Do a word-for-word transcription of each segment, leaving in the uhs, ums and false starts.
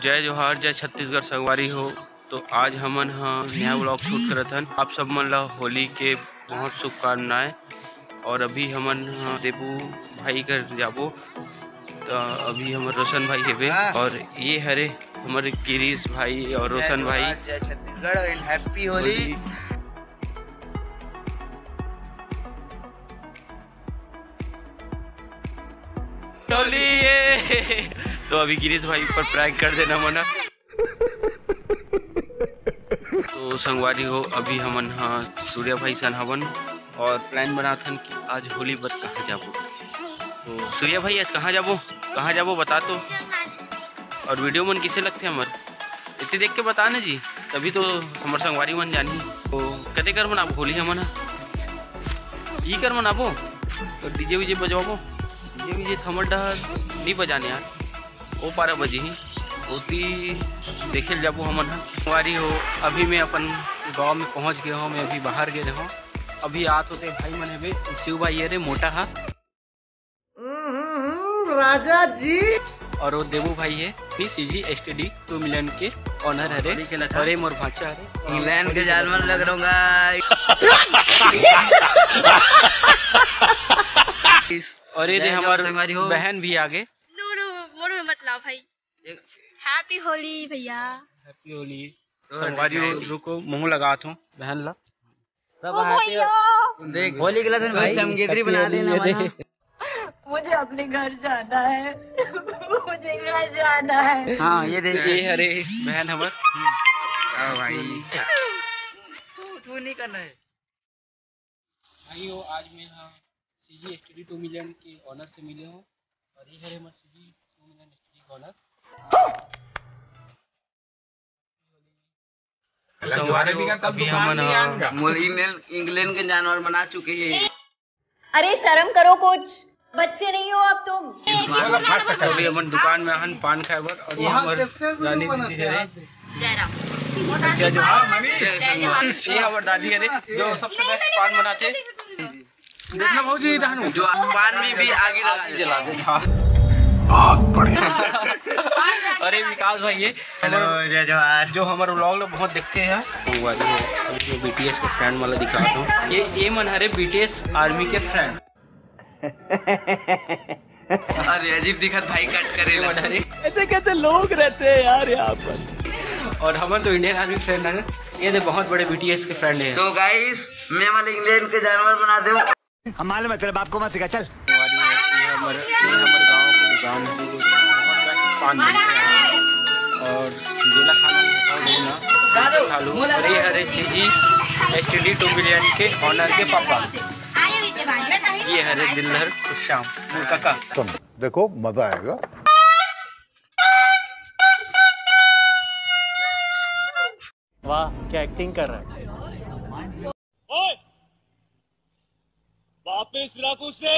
जय जोहार, जय छत्तीसगढ़ संगवारी हो। तो आज हमन ह नया vlog shoot करत हन। आप सब मन ला होली के बहुत शुभकामनाएं। और अभी हमन ह देबू भाई घर जाबो, तो अभी हमर रोशन भाई हेबे। हाँ। और ये हरे हमर गिरीश भाई और रोशन भाई। जय छत्तीसगढ़ and happy होली। होली, ये। तो अभी गिरीश भाई ऊपर prank कर देना मना। तो संगवारी हो, अभी हमन ह सूर्या भाई सन हवन और plan बनाथन कि आज होली बर कहाँ जाबो। तो सूर्या भाई, आज कहाँ जाबो, कहाँ जाबो बता तो। और video मन किसे लगथे हमर, इतने देख के बता ना जी, तभी तो हमर संगवारी मन जानही। तो कते कर मनाबो होली हमन ह, ई कर मनाबो, तो DJ वीजे बजवाबो। DJ वीजे तो हमर डहर नहीं बजाने यार, वो पारा बजी ही ओती देखे ल जाबो हमन ह। संगवारी हो, अभी मैं अपन गांव में पहुंच गए हूँ, मैं अभी बाहर गए रहूँ। अभी आत होते भाई मन हवे, शिव भाई ये रे मोटा हा। हम्म, राजा जी। और वो देवू भाई है, भी CG STD two million के owner हरे। और ये मोर भांचा हरे। इंग्लैंड के जाल में लग रहूंगा। और ये दे हमारे बहन भी आगे। नो, नो, मोर में मत लाओ भाई। Happy होली भैया। Happy होली। संगवारी हो, रुको, मुंह लगात हूँ बहन ला। सब ओ happy हो। भैया। देख, होली के लिए भाई चमगेदरी बना देना ये मना। देख। मुझे अपने घर जाना है। मुझे घर जाना है। हाँ, ये देख। ये हरे बहन हमर। हाँ भाई। तू, तू नहीं करना है। भाई हो, आज मैं हाँ CG STD two million के owner से मिले हूँ और ये हरे हमर CG two million STD के owner। संगवारी हो, अभी हमन ह मोर इंग्लैंड, इंग्लैंड के जानवर बना चुके हैं। अरे शर्म करो कुछ, बच्चे नहीं हो अब तुम। अभी हमन दुकान में हन पान खाए बर और ये हमर रानी दीदी हरे। जय राम। जय जोहार। जय जोहार। ये हमर दादी हरे जो सबसे best पान बनाथे। देखना भौजी, डहनू। जो पान में भी आगी लगा देता। बहुत बढ़िया। अरे विकास भाई, ये हेलो, जय जोहार। जो हमर vlog ला बहुत देखते हैं, वो वाली है। अभी मैं BTS के fan वाला दिखा दूँ। ये, ये मन हरे BTS Army के fan। अरे अजीब दिखत भाई, cut करे ला। अरे ऐसे कैसे लोग रहते हैं यार यहाँ पर। और हमन तो Indian Army fan है। ये दे बहुत बड़े BTS के fan है। तो guys, मैं वाले इंग्लैंड के जानवर बना दे। हम मालूम है तेरे बाप को मत सिखा, चल। ये हमर, ये हमर गांव के दुकान है, जो बहुत best पान मिलते हैं। और जेला खाना भी होता है, वो ना खा लो। और ये हरे CG STD two million के owner के पापा। ये हरे दिलधर श्याम, मोर काका। सुन, देखो, मजा आएगा। वाह, क्या एक्टिंग कर रहा है। ओए, वापस रख उसे।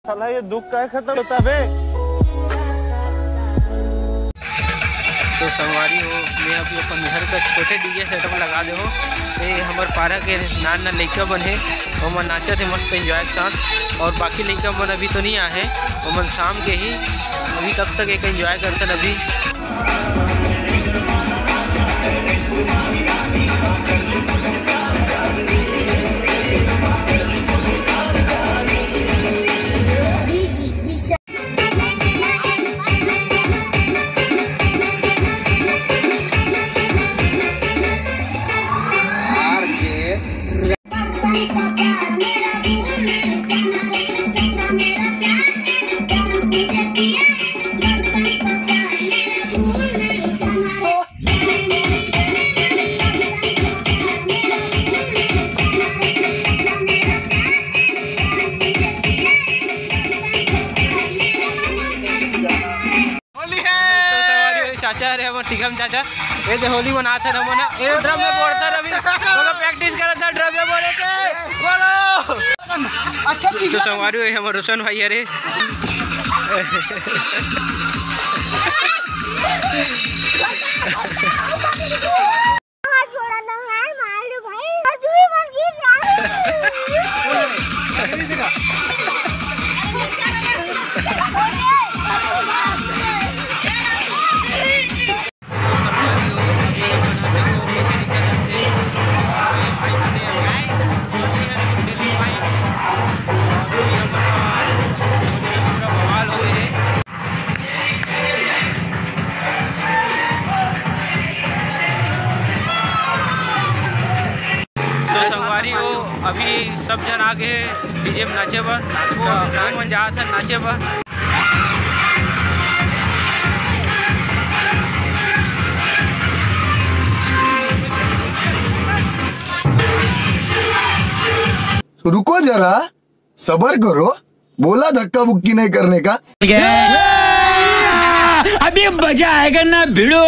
साला, ये दुख का खत्म होता बे। तो संगवारी हो, मैं अभी अपन घर का छोटे DJ setup लगा दे हो। ये हमर पारा के नान नान लइका मन हे, ओमन नाचत हे मस्त enjoy के साथ। और बाकी लइका मन अभी तो नहीं आए हैं, ओमन शाम के ही, अभी तब तक एक enjoy करते हैं अभी। होली है। तो संगवारी हो, चाचा हरे हमर टिकम चाचा, ये दे होली मनात हन हमन। ये drum में बोलता रवि, तो practice करत था drum में बोले के। बोलो। अच्छा चीज तो है। संगवारी हो, हमर रोशन भाई हरे। हाथ जोड़ा ना यार, मार लो भाई, और तू ही मर गई यार। आगे डीजे में नाचे बर, त हमन जात हन नाचे बर। रुको जरा, सबर करो, बोला धक्का बुक्की नहीं करने का। अभी मजा आएगा ना भिड़ो।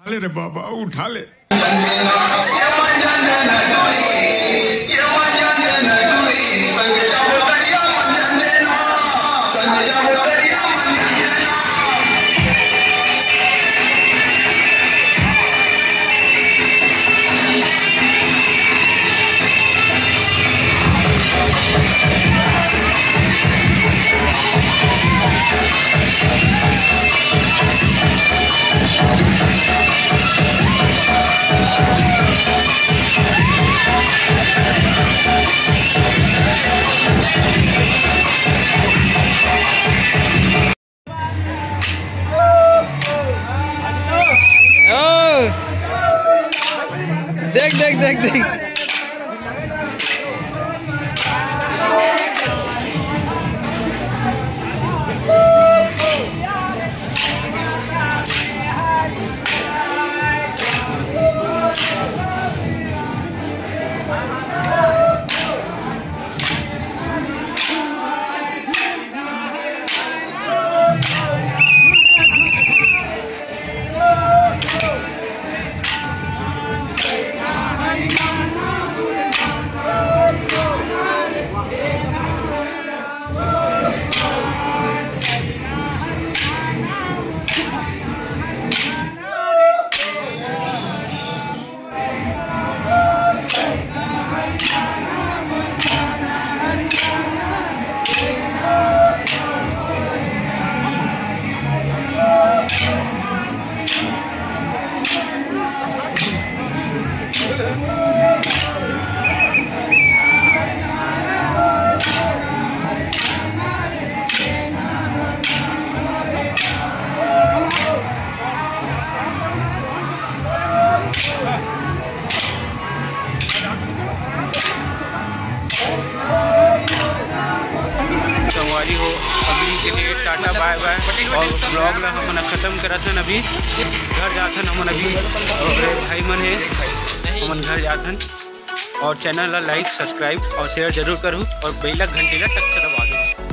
उठा ले रे बाबा, उठा ले। देख, देख, देख, देख। वाली हो, अभी के लिए टाटा बाय बाय। और vlog ला हमन खत्म करत हन, अभी घर जात हन हमन अभी। और भाई मन हे, हमन घर जात हन। और channel ला like, subscribe और share जरूर करहू और bell घंटी ला टक से दबा दो।